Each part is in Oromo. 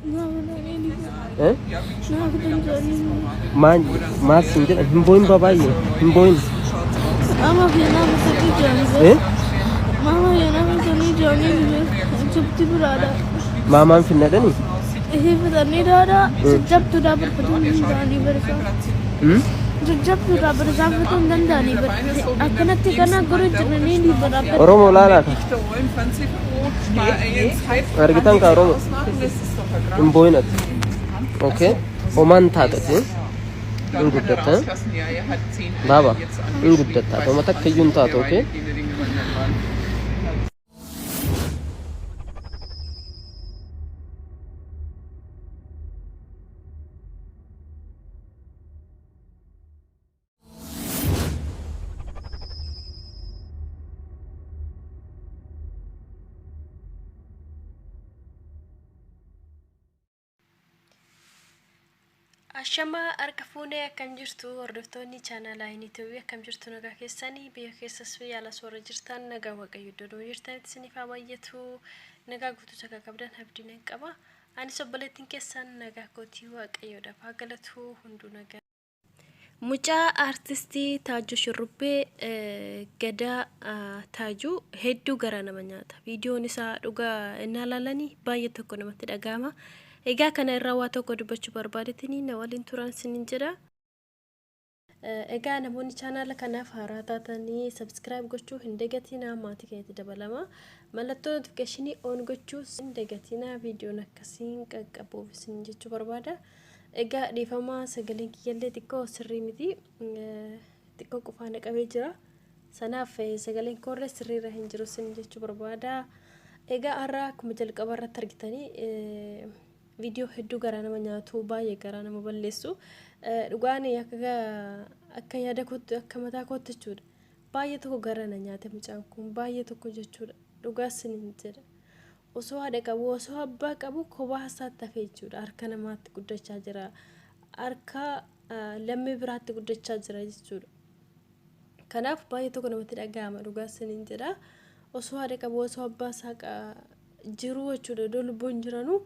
Eh? Maal maal siin jedhan hin boo'in babaayye hin boo'in. Eh? Maamaan finnadhani? Hmm? Oromoo laalaa ka. Argitan ka Oromoo. Hin boo'in ati. Okay. Homaan taatati. Hin guddatta. Baaba. Hin guddatta. Homa takka iyyuu hin taatu. Okay. Ashamaa harka fuunee akkam jirtu hordoftoonni chaanaalaa Ayinii akkam jirtu nagaa keessanii biyya keessas biyya alas warra jirtan nagaa waaqayyo iddoo nuu jirtanitti isiniif haa baay'atu nagaa guutuu akka qabdan abdii nan qaba. Anis obboleettiin keessan nagaa kootii waaqayyoodhaaf haa galatu hunduu nagaa. Mucaa aartistii Taajuu Shurrubbee Gadaa Taajuu hedduu garaa nama nyaata. Viidiyoon isaa dhugaa innaa laalanii baay'ee tokko namatti dhaga'ama. Egaa kana irraa waa tokko dubbachuu barbaadeetini na waliin turan isiniin jedha. Egaa namoonni chaanaala kanaaf haaraa taatanii subscribe gochuu hin dagatinaa maatii keenyatti dabalama. Mallattoo notification on gochuu hin dagatinaa viidiyoon akkasiin qaqqabuuf isin jechuu barbaada. Egaa dhiifama sagaleen kiyyallee xiqqoo sirrii miti. Xiqqoo qufaa na qabee jira. Sanaaf sagaleen koorree sirriirra hin jiru isin jechuu barbaada. Egaa har'a akkuma jalqaba irratti argitanii viidiyoo hedduu garaa nama nyaatu baay'ee garaa nama balleessu. Dhugaan akka yaada kootti akka mataa kootti jechuudha. Baay'ee tokko garaa na nyaate mucaan kun baay'ee tokko jechuudha. Dhugaa isiniin jedha. Osoo haadha qabu osoo abbaa qabu kophaa isaatti hafee jechuudha. Harka namaatti guddachaa jira. Harka lammii biraatti guddachaa jira jechuudha. Kanaaf baay'ee tokko namatti dhaga'ama dhugaa isiniin jedha. Osoo haadha qabu osoo abbaa isaa jiruu jechuudha iddoo lubbuun jiranuu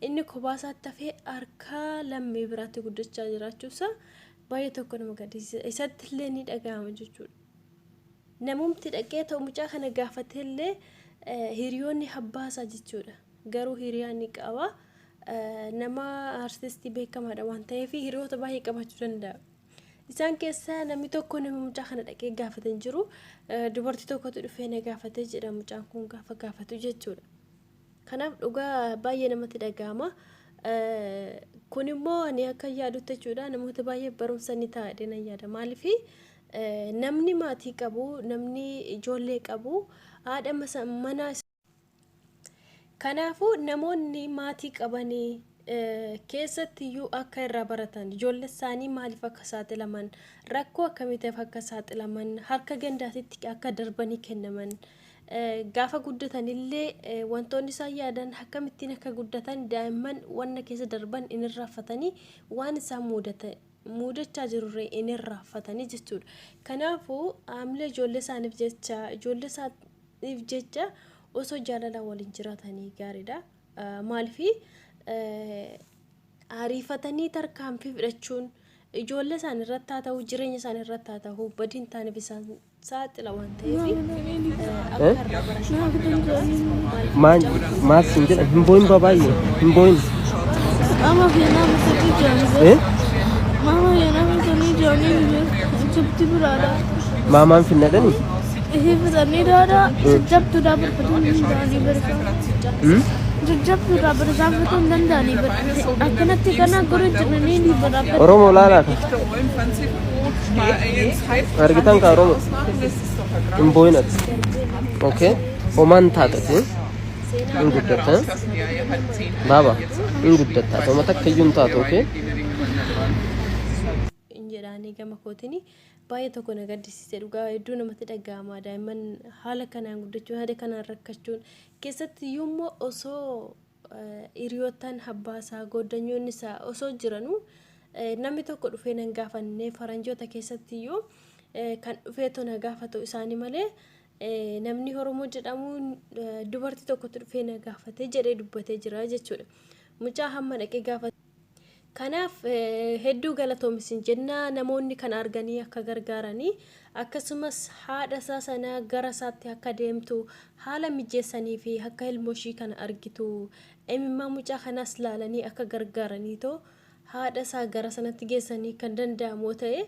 inni kophaa isaatti hafee harka lammii biraatti guddachaa jiraachuusaa baay'ee tokko nama gaddisiisa. Isatti illee ni dhaga'ama jechuudha. Namumti dhaqee ta'u mucaa kana gaafatee illee hiriyoonni abbaa isaa jechuudha. Garuu hiriyaa ni qaba. Nama artistii beekamaadha waan ta'eef hiriyoota baay'ee qabaachuu danda'a. Isaan keessaa namni tokko nama mucaa kana dhaqee gaafate hin jiru. Dubartii tokkotu dhufee na gaafate jedha mucaan kun gaafa gaafatu jechuudha. Kanaaf dhugaa baay'ee namatti dhaga'ama. Kun immoo ani akka yaadutti jechuudha namoota baay'ee barumsa ni ta'a jedhee nan yaada. Maaliif namni maatii qabu namni ijoollee qabu haadha manaa Kanaafuu namoonni maatii qabanii keessatti iyyuu akka irraa baratan ijoollee isaanii maaliif akka saaxilaman rakkoo akkamiitiif akka saaxilaman harka gandaatitti akka darbanii kennaman gaafa guddatan illee wantoonni isaan yaadan akkamittiin akka guddatan daa'imman wanna keessa darban in irraanfatanii waan isaan mudate muudachaa jirurree in irraanfatanii jechuudha. Kanaafuu haamilee ijoollee isaaniif jecha ijoollee isaaniif jecha osoo jaalalaan waliin jiraatanii gaariidha. Maaliif ariifatanii tarkaanfii fudhachuun ijoollee isaanii irratti haa ta'u jireenya isaanii irratti haa ta'u badii hin taaneef isaan saaxila waan ta'eef akka irraa baratan. Maal maal siin jedhan hin boo'in babaayye hin boo'in. Eh? Maamaan finnadhani? Hmm? Oromoo laalaa ka. Argitan ka Oromoo. Hin boo'in ati. Okay. Homaan taatati. Hin guddatta. Baaba. Hin guddatta. Homa takka iyyuu hin taatu. Okay. Hin jedhaanii gama kootiin baay'ee tokko na gaddisiise dhugaa hedduu namatti dhaga'ama daa'imman haala kanaan guddachuun haala kanaan rakkachuun keessatti iyyuu immoo osoo hiriyoottan abbaa isaa gooddanyoonni isaa osoo jiranuu namni tokko dhufee nan gaafanne faranjoota keessatti iyyuu kan dhufeetoo na gaafatu isaanii malee namni Oromoo jedhamu dubartii tokkotti dhufee na gaafate jedhee dubbatee jira jechuudha. Mucaa hamma dhaqee gaafa. Kanaaf hedduu galatoomisin jenna, namoonni kana arganii akka gargaaranii, akkasumas haadha isaa sana gara isaatti akka deemtu haala mijeessanii fi akka ilmoo ishii kana argitu, imimmaa mucaa kanaas laalanii akka gargaaranii too haadha isaa gara sanatti geessanii kan danda'amu ta'e.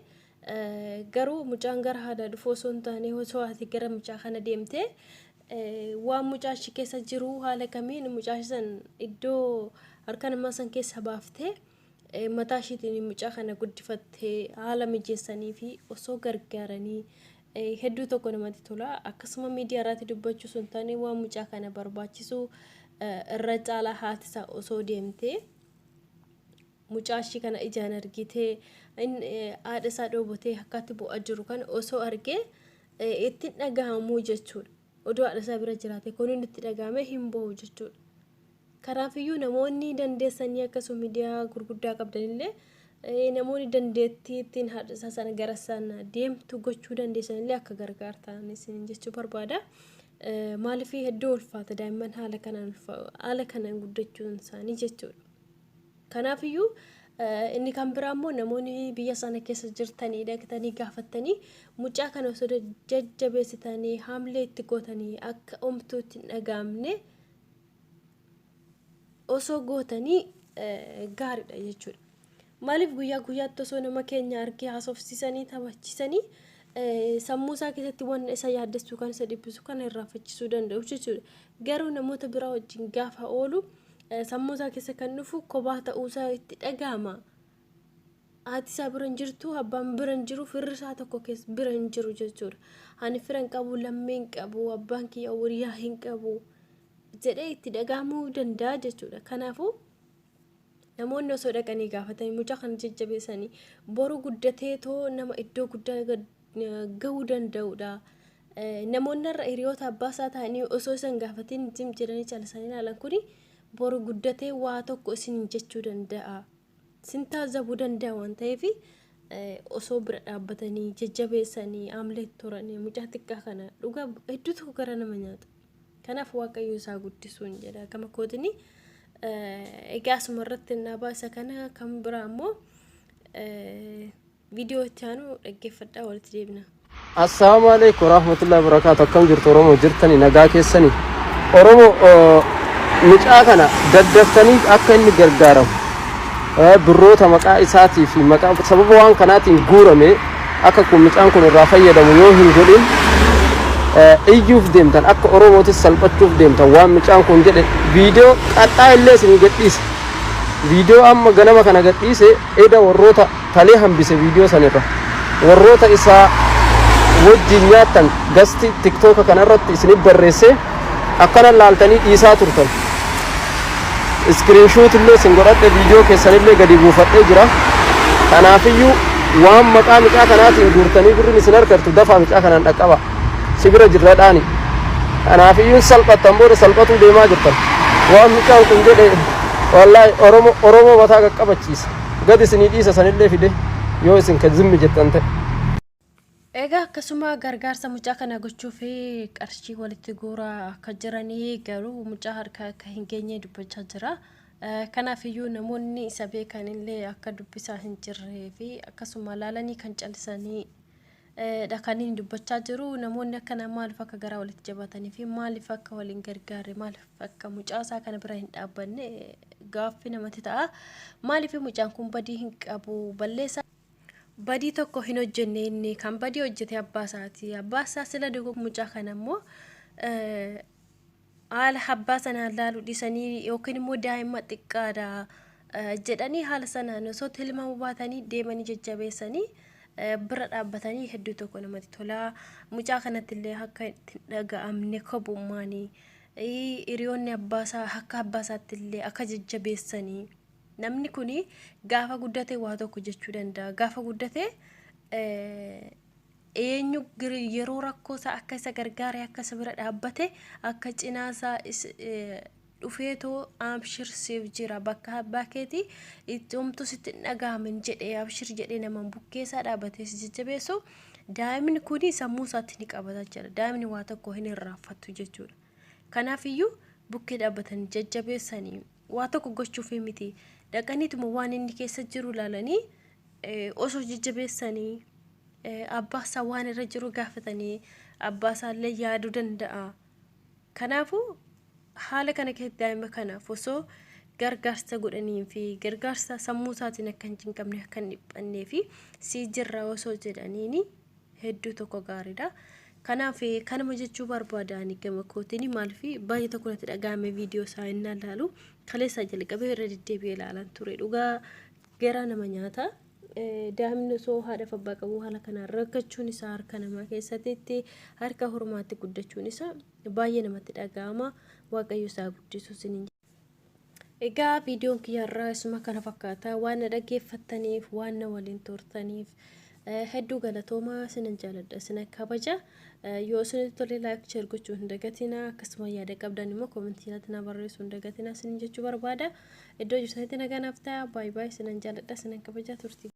Garuu mucaan gara haadha dhufuu osoo hin taane, osoo haati gara mucaa kana deemte, waan mucaa ishii keessa jiru haala kamiin mucaa ishii san iddoo harka namaa san keessa baaftee mataa ishiitiin mucaa kana guddifattee haala mijeessanii fi osoo gargaaranii hedduu tokko namatti tola. Akkasuma miidiyaa irratti dubbachuu osoo hin taane, waan mucaa kana barbaachisu irra caalaa haati isaa osoo deemtee mucaa ishii kana ijaan argitee, haadha isaa dhoobotee akkatti bu'aa jiru kana osoo argee ittiin dhagahamuu jechuudha. Odoo haadha isaa bira jiraate kun inni itti dhagahame hin bo'u jechuudha. Kanaafiyyuu namoonni dandeessanii, akkasuma miidiyaa gurguddaa qabdanillee, namoonni dandeettii ittiin haadha isaa sana gara sana deemtu gochuu dandeessanillee akka gargaartan isin jechuu barbaada. Maaliif hedduu ulfaata daa'imman haala kanaan guddachuun isaanii jechuudha. Kanaafiyyuu inni kan biraa immoo namoonni biyya sana keessa jirtanii dhaqxanii gaafattanii mucaa kana osoo jajjabeessitanii, haamlee itti gootanii, akka omtuu itti hin dhaga'amne osoo gootanii gaariidha jechuudha. Maaliif guyyaa guyyaatti osoo nama keenya argee haasofsiisanii taphachiisanii, sammuu isaa keessatti waan isa yaaddessu kan isa dhiphisu kana irraanfachiisuu danda'u jechuudha. Garuu namoota biraa wajjin gaafa oolu sammuu isaa keessa kan dhufu kophaa ta'uusaa itti dhaga'ama. Haati isaa bira hin jirtu, abbaan bira hin jiru, firri isaa tokko keessa bira hin jiru jechuudha. Ani fira hin qabu, lammii hin qabu, abbaan kiyya hiriyaa hin qabu jedhee itti dhaga'amuu danda'a jechuudha. Kanaafuu namoonni osoo dhaqanii gaafatanii mucaa kana jajjabeessanii, boru guddatee too nama iddoo guddaa gahuu danda'udha. Namoonni irra hiriyoota abbaa isaa ta'anii osoo isan gaafatiin jim jedhanii calisanii ilaalan kuni boru guddatee waa tokko isin jechuu danda'a. Sin taazabuu danda'a waan ta'eef, osoo bira dhaabbatanii jajjabeessanii haamlee turanii mucaa xiqqaa kana dhugaa hedduu tokko gara nama nyaata. Kanaaf Waaqayyo isaa guddisuun jedha gama kootini. Egaa asuma irratti naabaa isa kana kan biraa immoo viidiyoo itti aanu dhaggeeffadhaa, walitti deebina. Assalaamu alaikum warahmatullahi wabarakatuh. Akkam jirtu Oromoo? Jirtani nagaa keessani? Oromoo, mucaa kana daddaftanii akka inni gargaaramu, birroota maqaa isaatii fi maqaa sababa waan kanaatiin guurame akka kun mucaan kun irraa fayyadamu yoo hin godhin, iyyuuf deemtan, akka Oromootis salphachuuf deemtan. Waan mucaan kun jedhe viidiyoo qaxxaa illee isin gadhiise. Viidiyoo amma ganama kana gadhiise eda warroota kalee hambise, viidiyoo sanirra warroota isaa wajjin nyaattan gasti TikToka kanarratti isinif barreesse akkana laaltanii dhiisaa turtan. Screenshot illee isin godhadhe, viidiyoo keessanillee gadi buufadhee jira. Kanaafiyyuu waan maqaa mucaa kanaatiin guurtanii birrin isin harkartu dafaa mucaa kanaan dhaqqaba, si bira jirra dhaani. Kanaafiyyuu salphattan, booda salphatuu deemaa jirtan. Waan mucaan kun jedhe wallaahi Oromoo Oromoo mataa qaqqabachiisa. Gadi isinii dhiisa sanillee fide yoo isin kan zimmi jettan ta'e. Egaa akkasuma gargaarsa mucaa kana gochuuf qarshii walitti guuraa akka jiranii, garuu mucaa harka akka hin geenye dubbachaa jira. Kanaaf iyyuu namoonni isa beekan illee akka dubbisaa hin jirree fi akkasuma laalanii kan callisanii dha kan inni dubbachaa jiru. Namoonni akkana maaliif akka garaa walitti jabaatanii fi maaliif akka waliin gargaarre, maaliif akka mucaa isaa kana bira hin dhaabbanne gaaffii namatti ta'a. Maaliif mucaan kun badii hin qabu, balleessaa badii tokko hin hojjenne. Inni kan badii hojjete abbaa isaati. Abbaa isaa sila dogoggora mucaa kana immoo haala abbaa sanaan laaluu dhiisanii yookiin immoo daa'ima xiqqaadha jedhanii haala sanaan osoo tilmaamuu baatanii deemanii jajjabeessanii bira dhaabbatanii hedduu tokko namatti tola. Mucaa kanatti illee akka itti hin dhaga'amne kophummaanii hiriyoonni abbaa isaa akka abbaa isaatti illee akka jajjabeessanii, namni kun gaafa guddate waa tokko jechuu danda'a. Gaafa guddate eenyu yeroo rakkoo isaa akka isa gargaare, akka isa bira dhaabbate, akka cinaa isaa dhufeetoo "Abshir, siif jira, bakka abbaa keetii itti homtuu sitti hin dhaga'amin" jedhee, "Abshir" jedhee nama bukkeessaa dhaabbatee si jajjabeessu, daa'imni kun sammuu isaatti ni qabata jechuudha. Daa'imni waa tokko hin irraanfattu jechuudha. Kanaaf iyyuu bukkee dhaabbatanii jajjabeessanii. Waa tokko gochuuf miti. Dhaqaniituma waan inni keessa jiru ilaalanii osoo jajjabeessanii, abbaa isaa waan irra jiru gaafatanii, abbaa isaallee yaaduu danda'a. Kanaafuu haala kana keessatti daa'ima kanaaf osoo gargaarsa godhanii fi gargaarsa sammuu isaatiin akka hin cinqamne, akka hin dhiphannee fi sii jirra osoo jedhaniini hedduu tokko gaariidha. Kanaaf kanuma jechuu barbaada ani gama kootiin. Maaliif baay'ee tokko natti dhaga'ame viidiyoo isaa inni ilaalu, kaleessaa jalqabee irra deddeebi'ee ilaalan ture, dhugaa garaa nama nyaata. Daa'imni osoo haadha fi abbaa qabu haala kanaan rakkachuun isaa, harka namaa keessatti, harka hormaatti guddachuun isaa baay'ee namatti dhaga'ama. Waaqayyo isaa guddisu isiniin. Egaa viidiyoon kiyyarraa isuma kana fakkaata. Waan na dhaggeeffattaniif, waan na waliin turtaniif hedduu galatoomaa. Isinan jaaladha, isinan kabaja. Yoo isinitti tole like, share gochuu hin dagatinaa. Akkasuma yaada qabdan immoo koomentii irratti na barreessuu hin dagatinaa isinin jechuu barbaada. Iddoo jirtanitti nagaa naaf ta'a. Baay'ee baay'ee isinan jaaladha, isinan kabaja turtii.